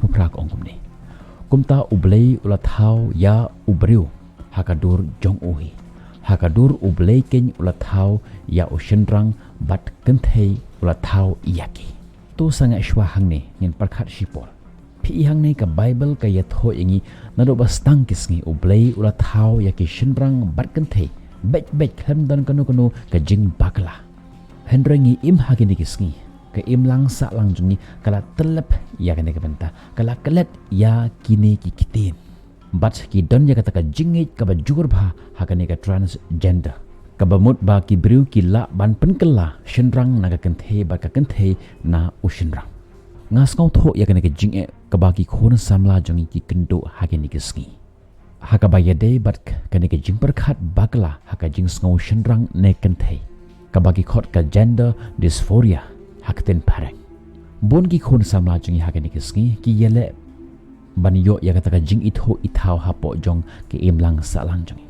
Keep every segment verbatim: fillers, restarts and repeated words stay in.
Phra ka ong kumne. Kumta U Blei u la thaw ïa u briew ha ka dur jong u hi. Ha ka dur U Blei keiñ u la thaw ïa u shynrang bad kynthei u la thaw ïa ki. To sangeh shuwa hangne ngin pyrkhat shipor. Phi i hangne ka Baibl ka ïathuh ïa ngi naduh ba sdang ki sngi U Blei u la thaw ïa ki shynrang bad kynthei beit beit khlem don kano kano ka jingbakla. Hynrei ngi im ha kine ki sngi, ka imlang sahlang jong ngi ka la tyllep ïa kane ka bynta, ka la klet ïa kine ki ktien. Bad ki don ïa kata ka jingngeit kaba jur bha ha kane ka transgender, kaba mut ba ki briew ki lah ban pynkylla shynrang na ka kynthei bad ka kynthei na u shynrang. Nga sngewthuh ïa kane ka jingeh kaba ki khun samla jong ngi ki kynduh ha kine ki sngi, ha kaba ïadei bad kane ka jingpyrkhat bakla ha ka jingsngew shynrang ne kynthei, kaba ki khot ka gender dysphoria ha ka ktien phareng. Bun ki khun samla jong ngi ha kine ki sngi ki ïaleh ban ïoh ïa kata ka jingithuh ithaw hapoh jong ka imlang sahlang jong ngi.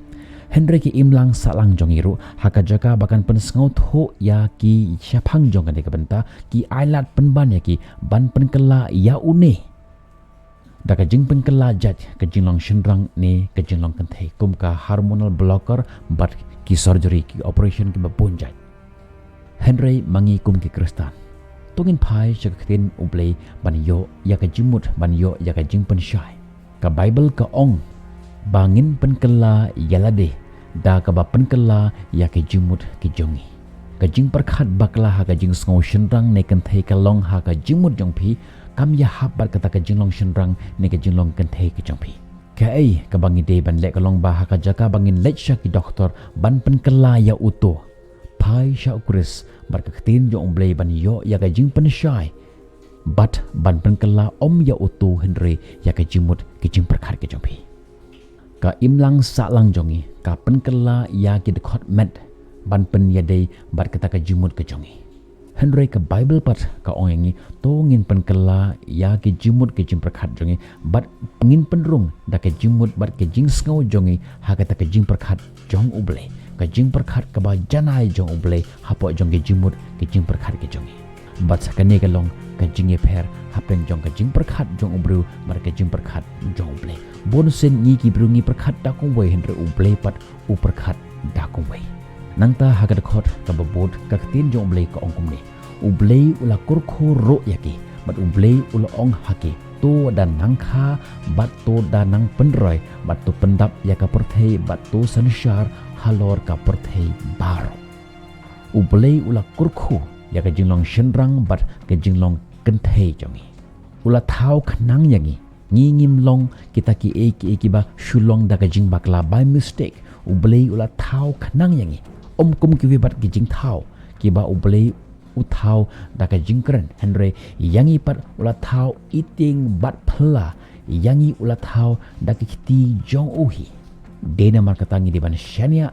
Hynrei ka imlang sahlang jong ngi ruh ha ka jaka ba kan pynsngewthuh ïa ki shaphang jong kane ka bynta, ki ailad pynban ïa ki ban pynkylla ïa une da ka jingpynkylla jait ka jinglong shynrang ne ka jinglong kynthei kum ka hormonal blocker bad ki surgery, ki operation kiba bun jait. Hynrei ma ngi kum ki Khristan, to ngin phai sha ka ktien U Blei ban ïoh ïa ka jingmut, ban ïoh ïa ka jingpynshai. Ka Baibl ka ong ba ngin pynkylla ïa lade da kaba pynkylla ïa ki jingmut ki jong ngi. Ka jingpyrkhat bakla ha ka jingsngew shynrang ne kynthei ka long ha ka jingmut jong phi, kam ïahap bad kata ka jinglong shynrang ne ka jinglong kynthei ka jong phi. Kaei kaba ngi dei ban leh ka long ba ha ka jaka ba ngin leit sha ki doktor ban pynkylla ïa uto, phai sha U Khrist bad ka ktien jong U Blei ban ïoh ïa ka jingpynshai bad ban pynkylla ym ïa uto hynrei ïa ka jingmut ka jingpyrkhat ka jong phi. Ka imlang sahlang jong ngi ka pynkylla ïa ki dkhot met ban pynïadei bad kata ka jingmut ka jong ngi. Hynrei ka Baibl pat ka ong ïa ngi to ngin pynkylla ïa ki jingmut ki jingpyrkhat jong ngi bad ngin pynrung da ka jingmut bad ka jingsngew jong ngi ha kata ka jingpyrkhat jong U Blei, ka jingpyrkhat kaba janai jong U Blei hapoh jong ki jingmut ki jingpyrkhat ki jong ngi. Bad sa kane ka long ka jingïapher hapdeng jong ka jingpyrkhat jong u briew bad ka jingpyrkhat jong U Blei. Bun sien ngi ki briew ngi pyrkhat da kumwei hynrei U Blei pat u pyrkhat da kumwei. Nangta ha ka dkhot kaba bud ka ktien jong U Blei ka ong kumne. U Blei u la kyrkhu ruh ïa ki bad U Blei u la ong ha ki, to da nang kha bad to da nang pynroi bad to pyndap ïa ka pyrthei bad to synshar halor ka pyrthei baroh. U Blei u la kyrkhu ïa ka jinglong shynrang bad ka jinglong kynthei jong ngi. U la thaw khnang ïa ngi. Ngi ngim long kita kiei kiei kiba shu long da ka jingbakla by mistake. U Blei u la thaw khnang ïa ngi. Ym kum kiwei pat ki jingthaw kiba U Blei u thaw da ka jingkren, hynrei ïa ngi pat u la thaw itieng bad phylla, ïa ngi u la thaw da ka kti jong u hi. Dei namar kata ngi dei ban shaniah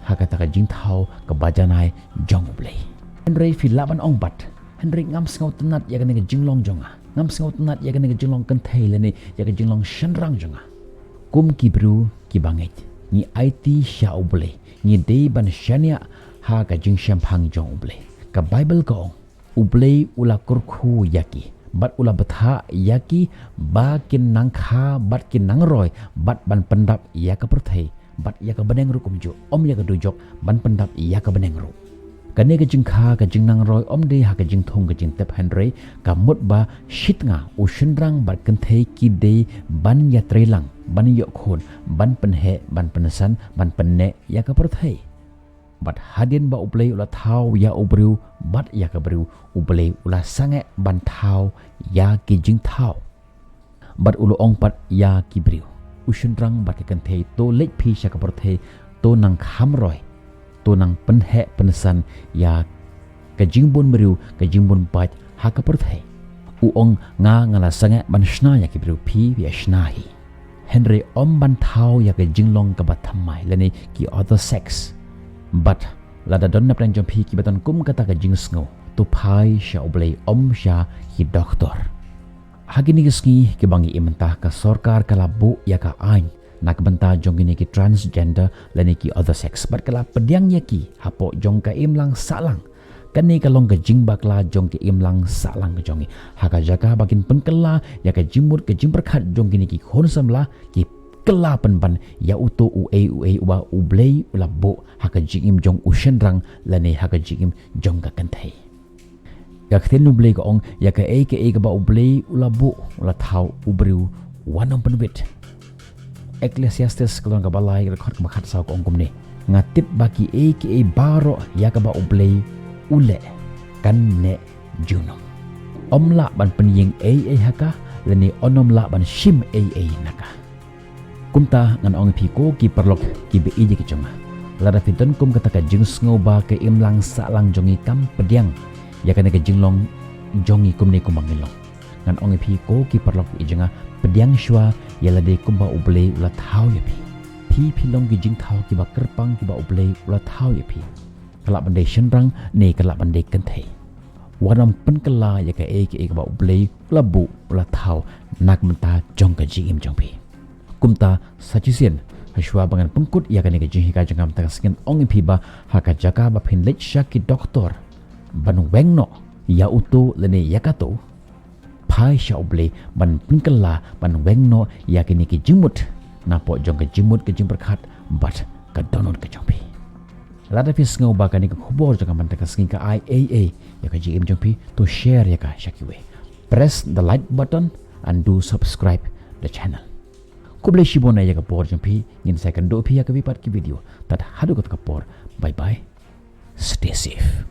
ha kata ka jingthaw kaba janai jong U Blei. Hynrei phi lah ban ong pat, hynrei ngam sngewtynnat ïa kane ka jinglong jong nga. Ngam sngewtynnat ïa kane ka jinglong kynthei lane ïa ka jinglong shynrang jong nga. Kum ki briew kiba ngeit, ngi aiti sha U Blei, ngi dei ban shaniah ha ka jingshemphang jong U Blei. Ka Baibl ka ong, U Blei u la kyrkhu ïa ki bad u la bthah ïa ki ba kin nang kha bad kin nang roi bad ban pyndap ïa ka pyrthei bad ïa ka bneng ruh kumjuh, ym ïa ka dujok, ban pyndap ïa ka bneng ruh. Kane ka jingkha ka jingnang roi ym dei ha ka jingthung ka jingtep hynrei ka mut ba shit nga u shynrang bad kynthei ki dei ban ïatreilang, ban ïoh khun, ban pynheh, ban pynsan, ban pynneh ïa ka pyrthei. Bad hadien ba U Blei u la thaw ïa u briew bad ïa ka briew, U Blei u la sangeh ban thaw ïa ki jingthaw. Bad u la ong pat ïa ki briew, u shynrang bad ka kynthei, to leit phi sha ka pyrthei, to nang kham roi, to nang pynheh pynsan ïa ka jingbun briew, ka jingbun bad ha ka pyrthei. U ong, nga nga la sangeh ban shna ïa ki briew, phi ïa shna hi. Hynrei ym ban thaw ïa ka jinglong kaba thymmai lane ki other sex. Bad lada don napdeng jong phi kiba don kum kata ka jingsngew, to phai sha U Blei ym sha ki doktor. Ha kine ki sngi kiba ngi im mynta ka sorkar ka la buh ïa ka aiñ na ka bynta jong kine ki transgender lane ki other sex bad ka la pdiang ïa ki hapoh jong ka imlang sahlang. Kane ka long ka jingbakla jong ka imlang sahlang ka jong ngi. Ha ka jaka ba kin pynkylla ïa ka jingmut ka jingpyrkhat jong kine ki khun samla, ki kylla pynban ïa uto uei uei uba U Blei u la buh ha ka jingim jong u shynrang lane ha ka jingim jong ka kynthei. Ka ktien U Blei ka ong ïa kaei kaei kaba U Blei u la buh u la thaw, u briew wat nym pynwit. Ecclesiastes ka lynnong kaba lai, ka dkhot kaba khatsaw ka ong kumne: Nga tip ba kiei kiei baroh ïa kaba U Blei u leh kan neh junom. Ym lah ban pynïeng ei ei ha ka, lane un ym lah ban shim ei ei na ka. Kumta ngan ong ïa phi ko ki paralok kiba ïeit ki jong nga, lada phi don kum kata ka jingsngewbha ka imlang sahlang jong ngi kam pdiang ïa kane ka jinglong jong ngi kumne kumba ngi long. Ngan ong ïa phi ko ki paralok ïeit jong nga, pdiang shuwa ïa lade kumba U Blei u la thaw ïa phi. Phi phi long ki jingthaw kiba kyrpang kiba U Blei u la thaw ïa phi. Ka lah ban dei shynrang ne ka lah ban dei kynthei. Wat nym pynkylla ïa kaei kaei kaba U Blei u la buh u la thaw na ka bynta jong ka jingim jong phi. Kumta sa shisien, ha shuwa ba ngan pynkut ïa kane ka jinghikai jong nga mynta ka sngi, ngan ong ïa phi ba ha ka jaka ba phin leit sha ki doktor ban weng noh ïa uto lane ïa kato, phai sha U Blei ban pynkylla ban weng noh ïa kine ki jingmut napoh jong ka jingmut ka jingpyrkhat bad ka dohnud ka jong phi. Lada phi sngew ba kane ka khubor jong nga mynta ka sngi ka ai ei ei ïa ka jingim jong phi, to share ïa ka sha kiwei. Press the like button and do subscribe the channel. Khublei shibun ïa ka por jong phi, ngin sa ïakynduh pat ïa kawei pat ka video. Tad haduh kata ka por, bye bye. Stay safe.